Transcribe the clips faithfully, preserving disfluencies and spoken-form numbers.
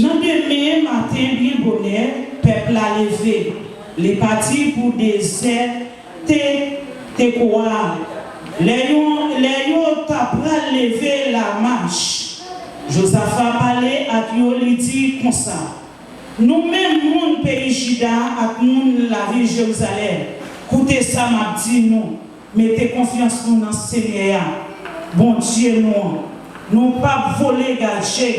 Nan demen maten byen bonè, pèp la leve. Li pati pou dezè Te-, Tekoa. Lè yo, lè yo ta pral leve lamach, Jozafa pale ak yo, li di konsa, Nou menm moun peyi Jida ak moun lavil Jerizalèm, koute sa m ap di nou, mete konfyans nou nan Senyè a, Bondye nou an. Nou p ap vole gaje,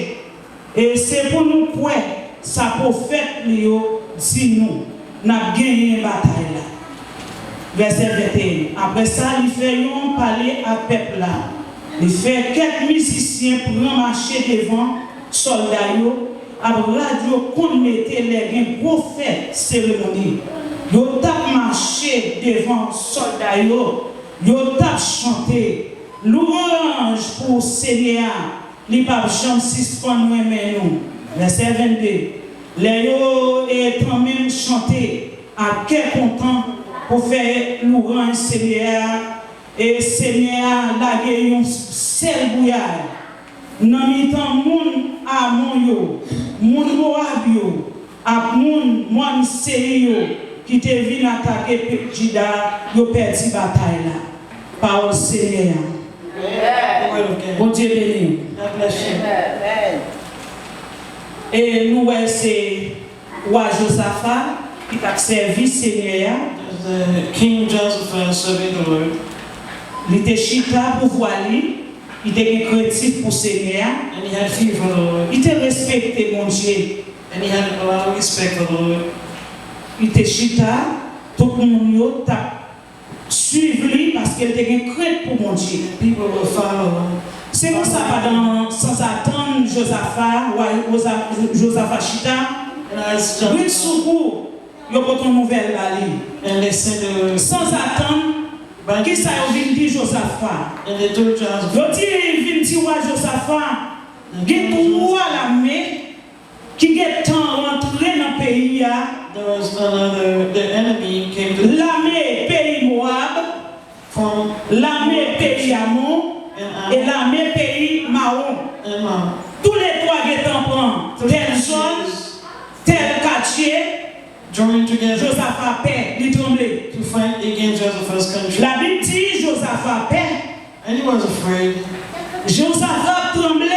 e se pou nou kwè sa pwofèt li yo di nou, n ap genyen batay la. Vèsè venteyen. Apre sa, li fè yon pale ak pèp la. Li fè kèk mizisyen pran mache devan sòlda yo, ap rad yo konn mete lè gen gwo fèt seremoni. Yo t ap mache devan sòlda yo, yo t ap chante, Louwanj pou Senyè a, li p ap janm sispann renmen nou. Vèsè vennde. Lè yo e tanmenm chante ak kè kontan pou fè louwanj Senyè a, e Senyè a lage yon sèl bouyay nan mitan moun Amon yo, moun Mowab yo, ak moun mòn Seyi yo ki te vin atake pèp Jida, yo pèdi batay la. Pawòl Senyè a. Bondye beni w. E nou wè se wa Jozafa ki t ap sèvi Senyè a. The King Joseph serving the Lord. Li te chita pou vwa li, li te gen krentif pou Senyè a, And he had fear for the Lord. Li te respekte Bondye. And he had a lot of respect for the Lord. Li te chita, tout moun yo t ap swiv li paske l te gen krent pou Bondye. People will follow. Se konsa, pandan sanzatann, Jozafa, wa Joza- Jozafa chita, And as John, brid sou kou, yo pote yon nouvèl ba li. And they sent the Sanzatann, But kisa yo vin di Jozafa? And they told Jozafa, Yo di, vin di wa Jozafa, gen twa lame ki gentan rantre nan peyi a. There was another, the enemy came to Lame peyi Mowab, from lame peyi Amon, and e Ammon, lame peyi Mawon. And Mawon. Toulètwa gentan pran tèl zòn, tèl katye. Join together Jozafa pè, li tranble. To fight against Josaphat's country. Labib di Jozafa pè. And he was afraid. Jozafa ap tranble.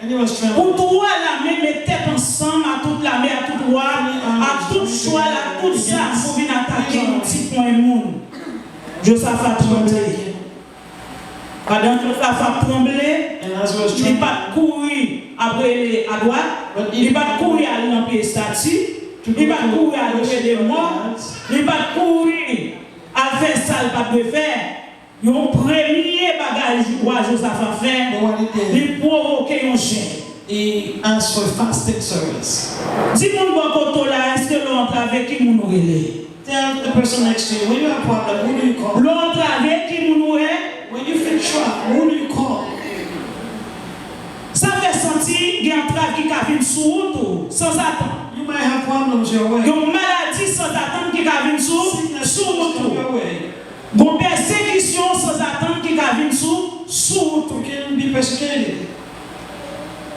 And he was trembling. Pou twa lame met tèt ansanm a tout lame, a tout wa, a tout chwal, a tout zam pou vin atake yon ti pwen moun. Jozafa tranble. Pandan Jozafa ap tranble, And as he was li trembling, pa t kouri ap rele adwat, but he li pa t kouri al nan pye estati, li pa t kouri al rele mò, li pa t kouri al fè sa l pa t dwe fè. Yon premye bagay wa Jozafa fè, But what he did, li pwovoke yon jèn. He asked for fasting service. Di moun bò kote w la, èske lè w antrave, ki moun ou rele? Tell the person next to you, when you have problem, who do you call? Lè w antrave, ki moun ou rele? When you feel trouble, who do you call? Sa fè santi gen antrav ki ka vin sou wout ou, sanzatann. You might have problems your way. Gen yon maladi sanzatann ki ka vin sou, Sickness sou wout ou. Your way. Gon pèsekisyon sanzatann ki ka vin sou, sou wout ou. You can be persecuted.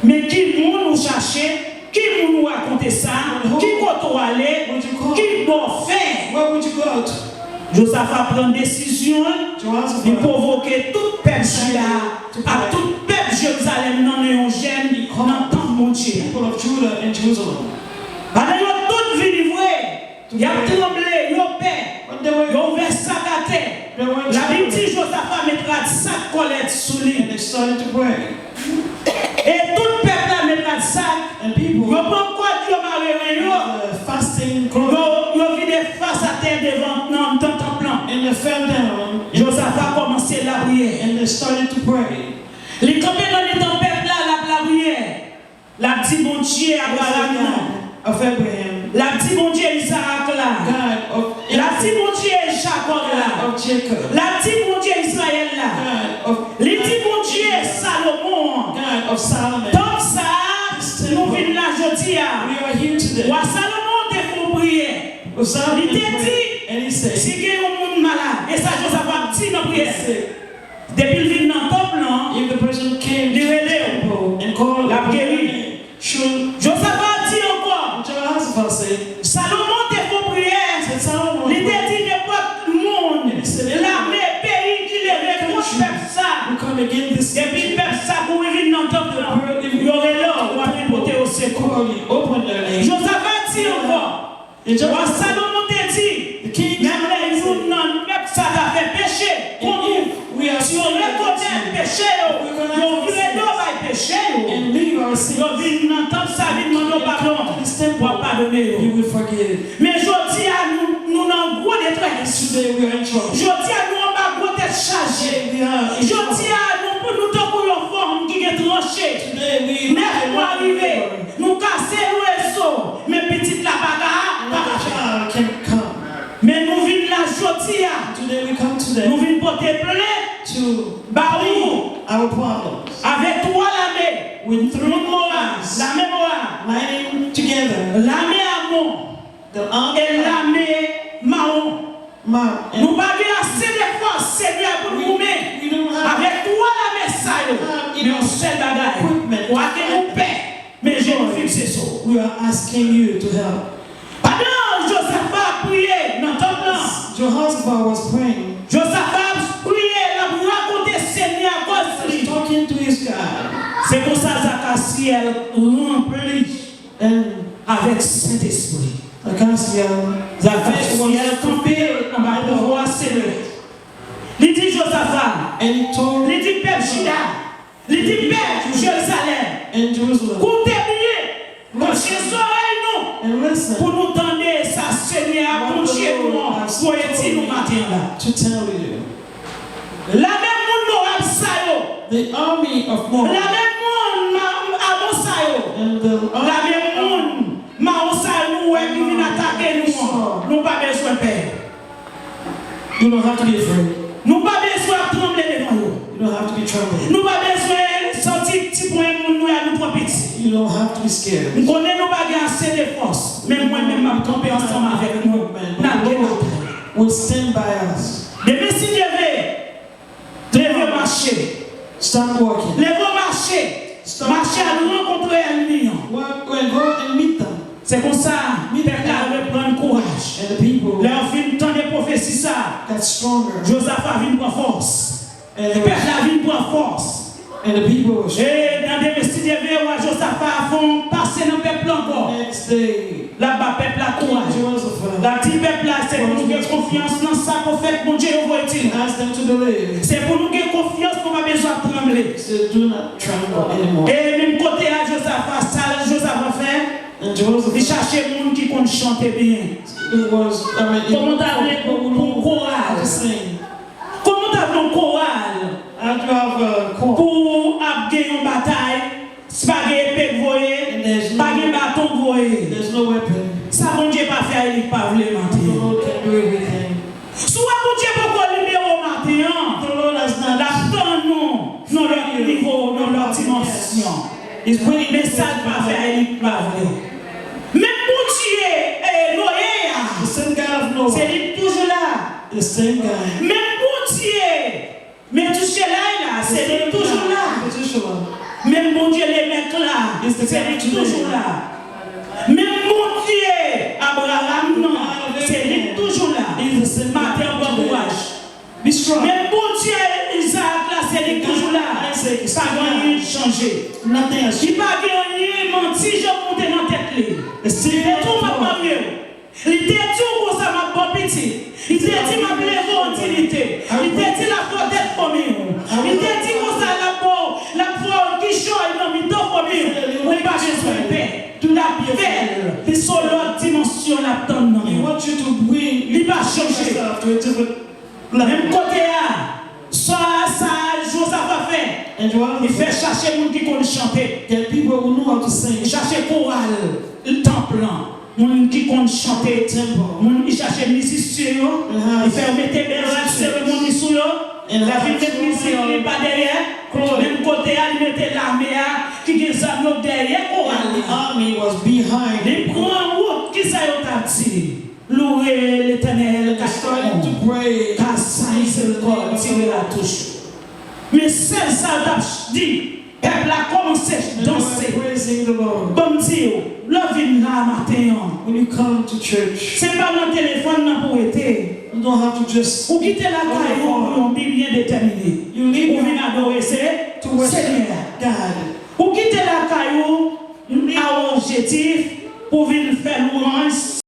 Men ki moun ou chache, ki moun ou rakonte sa, Who ki kote ou ale, would you call? Ki bò w fè. Where would you go to? Jozafa pran desizyon, Jehoshaphat li pwovoke tout pèp Jida decided to ak pray. Tout pèp Jerizalèm nan men yon jèn He called nan tanp Bondye a. People of Judah and Jerusalem. Pandan yo tout vini vre, Y ap tranble, yo pè, yo ouvè sak atè. Labib di Jozafa met rad sak kòlèt sou li. E tout pèp la met rad sak, yo pran kòd, yo mare ren yo, yo, yo vide fas atè devan nan anndan tanp lan. Jozafa kòmanse lapriyè. Li kanpe nan mitan pèp la, l ap lapriyè. L ap di Bondye Abraram nan. L ap di Bondye Izarak la. L ap di Bondye Jakòb la. L ap di Bondye Izrayèl la. Li di Bondye Salomon an. Tanp sa a, nou vin la jodi a. Wa Salomon te fè yon priyè. Li te di, si gen yon moun malad, e sa Jozafa ap di nan priyè. Depi l vin nan tanp lan, li rele w, l ap geri. Salomon te fè yon priyè. Li te di, nenpòt moun, lame, peyi ki leve kont pèp sa, depi pèp sa kouri vin nan tanp lan, yo rele w, w ap vin pote yo sekou. Jozafa di ankò, wa Salomon te di, menm lè youn nan pèp sa ta fè peche kont ou, si yo rekonèt peche yo, yo vire do bay peche yo, yo vin nan tanp sa, vin mande w padon, w ap padone yo. Men jodi a, nou, nou nan gwo detrès. Jodi a, nou anba gwo tèt chaje. Jodi a, nou, nou tankou yon fanm ki gen tranche. Nèf mwa rive, nou kase lwezo, men pitit la pa ka, pa ka fè. Men nou vin la jodi a. Nou vin pote plent ba ou avèk twa lame. Moun Mowab, lame Mowab, lame Amon, e lame Mawon. Nou pa gen ase de fòs, Senyè, pou n goumen avèk twa lame sa yo. Men yon sèl bagay, wa ke nou pè, men je nou fikse sou ou. Pandan Jozafa ap priye nan tanp lan, Jozafa ap priye, l ap rakonte Senyè a kòz li. Se konsa Zakasyèl ranpli avèk Sentespri. Zakasyèl kanpe anba pouvwa Senyè. Li di Jozafa, li di pèp Jida, li di pèp Jerizalèm, koute byen, branche zòrèy nou pou nou tande sa Senyè a, Bondye nou an, voye di nou maten an la. Lame moun Mowab sa yo, lame moun Amon sa yo, lame moun Mawon sa yo nou wè ki vin atake nou an, nou pa bezwen pè. Nou pa bezwen ap tranble devan yo. Nou pa bezwen santi ti pwen moun nou ya nou twò piti. M konnen nou pa gen ase de fòs, men mwen menm m ap kanpe ansanm avèk nou. N ap gen batay. Demen si Dye vle, leve mache. Leve mache. Mache al rankontre ènmi an. Se konsa, pèp la reprann kouraj. Lè yo fin tande pwofesi sa, Jozafa vin pran fòs. Pèp la vin pran fòs. E nan demen si Dye vle, wa Jozafa fè yon pase nan pèp la ankò. L ap ba pèp la kouraj. L ap di pèp la, se pou nou gen konfyans nan sa pwofèt Bondye yo voye di nou. Se pou nou gen konfyans, nou pa bezwen ap tranble. E menm kote a, Jozafa, sa Jozafa fè, li chache moun ki konn chante byen. Kòman w ta vle pou, pou koral? Kòman w ta vle yon koral pou ap gen yon batay, si pa gen epe k voye, pa gen baton k voye? Sa Bondye pa fè a, e li k pa vle maten an. Si w wè Bondye poko libere w maten an, l ap tann ou nan lòt nivo, nan lòt dimansyon. Men sa l pa fè a, e li k pa vle. Menm Bondye, eh, Noye a, se li k toujou la. Menm Bondye Metouselay la, se li k toujou la. Menm Bondye Lemèk la, se li k toujou la. Menm Bondye Abraram nan, se li k toujou la. Maten an, pran kouraj. Menm Bondye Izarak la, se li k toujou la. Pa gen anyen k chanje. Li pa gen anyen manti janm moute nan tèt li. Li te di w m ap marye w. Li te di w konsa m ap ba w pitit. Li te di m ap leve w an diyite. Li te di l ap fè w tèt fanmi w. Li te di konsa l ap ba w, l ap fè w kichòy nan mitan fanmi w. Ou pa bezwen pè. L ap fè l. Se yon lòt dimansyon l ap tann nan men w. Li pa chanje. Menm kote a, sa, sa Jozafa fè, li fè chache moun ki konn chante. Li chache koral tanp lan, moun ki konn chante. Moun, li chache mizisyen yo, li fè yo mete bèl rad seremoni sou yo. Lè fin met mizik li pa dèyè. Menm kote a, li mete lame a ki gen zam yo dèyè koral la. Li pran wout, kisa yo t ap di? Louwe Letènèl, kay Salomon, kay sa mizerikòd, tire la touche. Men sèl sa l t ap di, Pèp la kòmanse danse. Praising the Lord. Ban m di w, lè w vin la maten an, when you come to church, se pa nan telefòn nan pou w rete. You don't have to just. Ou kite lakay ou pou yon bi byen detèmine. You leave. Ou vin adore se to worship Senyè a. God. Ou kite lakay ou a objektif pou vin fè lwanj